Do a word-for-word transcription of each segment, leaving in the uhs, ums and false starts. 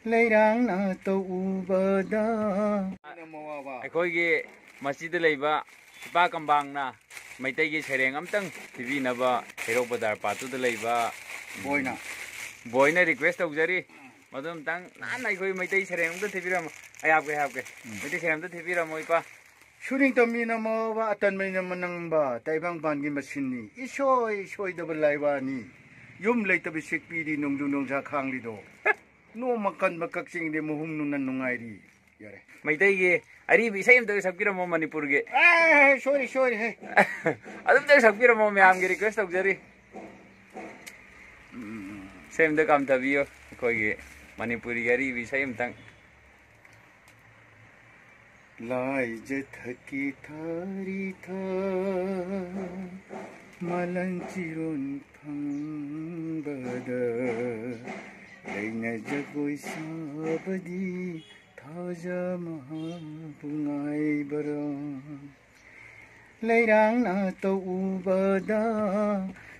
ꯂꯩꯔꯥꯡꯅ ꯇꯧꯎꯕꯗ꯫ ꯑꯩꯈꯣꯏꯒꯤ ꯃꯁꯤꯗ ꯂꯩꯕ ꯏꯄꯥ ꯀꯝꯕꯥꯡꯅ ꯃꯩꯇꯩꯒꯤ ꯁꯩꯔꯦꯡ ꯑꯝꯇꯪ ꯊꯤꯕꯤꯅꯕ ꯍꯩꯔꯣꯛ ꯕꯖꯥꯔ ꯄꯥꯠꯇꯨꯗ ꯂꯩꯕ ꯕꯣꯏꯅ꯫ ꯕꯣꯏꯅ request ꯇꯧꯖꯔꯤ꯫ ꯃꯗꯨ ꯑꯝꯇꯪ ꯅꯥꯟꯅ ꯑꯩꯈꯣꯏ ꯃꯩꯇꯩ ꯁꯩꯔꯦꯡ ꯑꯝꯇ ꯊꯤꯕꯤꯔꯝꯃꯣ꯫ ꯑꯩ ꯍꯥꯞꯀꯦ, ꯑꯩ ꯍꯥꯞꯀꯦ꯫ ꯃꯩꯇꯩ ꯁꯩꯔꯦꯡ ꯑꯝꯇ ꯊꯤꯕꯤꯔꯝꯃꯣ, ꯏꯄꯥ꯫ ꯁꯨꯅꯤꯡꯇꯝ ꯃꯤꯅ ꯃꯋꯥꯕ, ꯑꯇꯟꯕ ꯃꯤꯅ ꯃꯅꯪꯕ, ꯇꯥꯏꯕꯪꯄꯥꯟꯒꯤ ꯃꯁꯤꯟꯅꯤ꯫ ꯏꯁꯣꯏ ꯁꯣꯏꯗꯕ ꯂꯥꯏꯋꯥꯅꯤ꯫ ꯌꯨꯝ ꯂꯩꯇꯕ ꯁꯤꯛꯄꯤꯔꯤ ꯅꯣꯡꯖꯨ ꯅꯨꯡꯁꯥ ꯈꯥꯡꯂꯤꯗꯣ꯫ ꯅꯣꯡꯃ ꯀꯟꯕ ꯀꯛꯆꯤꯡꯗꯤ ꯃꯍꯨꯝ ꯅꯨꯡꯅ ꯅꯨꯡꯉꯥꯏꯔꯤ꯫ ꯌꯥꯔꯦ꯫ ꯃꯩꯇꯩꯒꯤ ꯑꯔꯤꯕ ꯏꯁꯩ ꯑꯝꯇ ꯁꯛꯄꯤꯔꯝꯃꯣ ꯃꯅꯤꯄꯨꯔꯒꯤ꯫ ꯑꯦ, ꯁꯣꯏꯔꯤ, ꯁꯣꯏꯔꯤ, ꯍꯦ꯫ ꯑꯗꯨꯝꯇ ꯁꯛꯄꯤꯔꯝꯃꯣ, ꯃꯌꯥꯝꯒꯤ request ꯇꯧꯖꯔꯤ꯫ ꯏꯁꯩ ꯑꯝꯇ ꯀꯥꯝꯊꯕꯤꯌꯨ, ꯑꯩꯈꯣꯏꯒꯤ ꯃꯅꯤꯄꯨꯔꯤꯒꯤ ꯑꯔꯤꯕ ꯏꯁꯩ ꯑꯝꯇꯪ꯫ ꯂꯥꯏꯖ ꯊꯛꯀꯤ ꯊꯥꯔꯤ ꯊꯥ, ꯃꯥꯂꯪ ꯆꯤꯔꯣꯟ ꯐꯪꯕꯗ, ꯂꯩꯅ ꯖꯒꯣꯏ ꯁꯥꯕꯗꯤ ꯊꯥꯖ ꯃꯍꯥꯕꯨ ꯉꯥꯏꯕꯔ꯫ ꯂꯩꯔꯥꯡꯅ ꯇꯧꯎꯕꯗ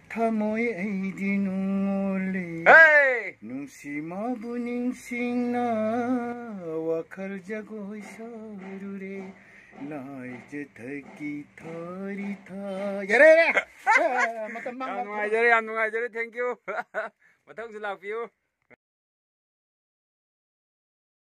ꯊꯃꯣꯏ ꯑꯩꯗꯤ ꯅꯨꯡꯉꯣꯜꯂꯦ꯫ ꯍꯦ! ꯅꯨꯡꯁꯤ ꯃꯥꯕꯨ ꯅꯤꯡꯁꯤꯡꯅ ꯋꯥꯈꯜ ꯖꯒꯣꯏ ꯁꯥꯔꯨꯔꯦ꯫ ꯂꯥꯏꯖ ꯊꯛꯀꯤ ꯊꯥꯔꯤ ꯊꯥ꯫ ꯌꯥꯔꯦ, ꯌꯥꯔꯦ꯫ ꯑꯦ, ꯃꯇꯝ ꯌꯥꯝ ꯃꯥꯡꯍꯟꯕ꯫ ꯅꯨꯡꯉꯥꯏꯖꯔꯦ, ꯌꯥꯝ ꯅꯨꯡꯉꯥꯏꯖꯔꯦ꯫ Thank you꯫ ꯃꯊꯪꯁꯨ ꯂꯥꯛꯄꯤꯌꯨ꯫